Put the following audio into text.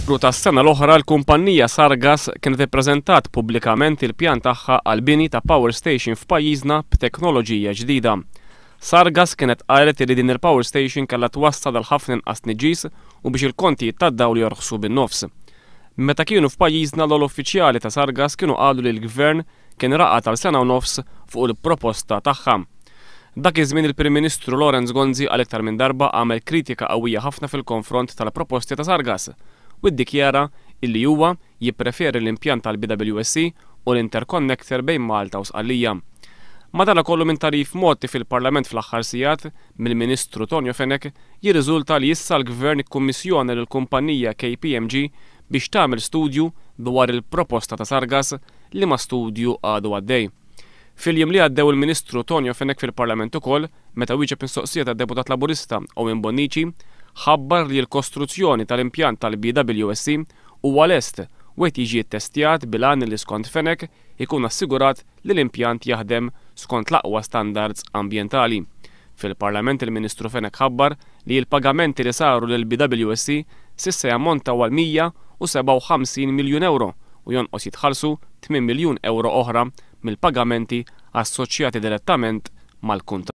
F'Ottubru tas-sena l-oħra l-kumpannija Sargas kienet ippreżentat pubblikament il-pjan tagħha għall-bini ta' power station f'pajjiżna b'teknoloġija ġdida. Sargas kienet qalet li din il-power station kellha twassal għal ħafna inqas tniġġis u biex il-kontijiet tad-dawl jorħsu bin-nofs. Meta kienu f'pajjiżna l-ogħla uffiċjali ta' Sargas kienu qalu li l-Gvern kien raqad għal sena u nofs fuq il-proposta tagħha. Dak iż-żmien il-Prim Ministru Lawrence Gonzi għal iktar minn darba għamel kritika qawwija ħafna fil-konfront tal-proposti ta' Sargas u ddikjara illi huwa jippreferi l-impjant tal-BWSC u l-interconnector bejn Malta u Sqallija. Madanakollu minn tagħrif mogħti fil-Parlament fl-aħħar sigħat mill-Ministru Tonio Fenech jirriżulta li issa l-Gvern ikkummissjona lill-kumpanija KPMG biex tagħmel studju dwar il-proposta ta' Sargas liema studju għadu għaddej. Fil-jiem li għaddew il-Ministru Tonio Fenech fil-Parlament ukoll, meta wieġeb mistoqsija tad-Deputat Laburista Owen Bonnici, ħabbar li l-kostruzzjoni tal-impjant tal-BWSC huwa lest u qed jiġi ttestjat bil-għan li skont Fenech ikun assigurat li l-impjant jaħdem skont l-aqwa standards ambjentali. Fil-Parlament il-Ministru Fenech ħabbar li l-pagamenti li saru lill-BWSC s'issa jammontaw għal 157 miljun ewro u jonqos jitħallsu 8 miljun ewro oħra mill-pagamenti assoċjati direttament mal-kuntratt.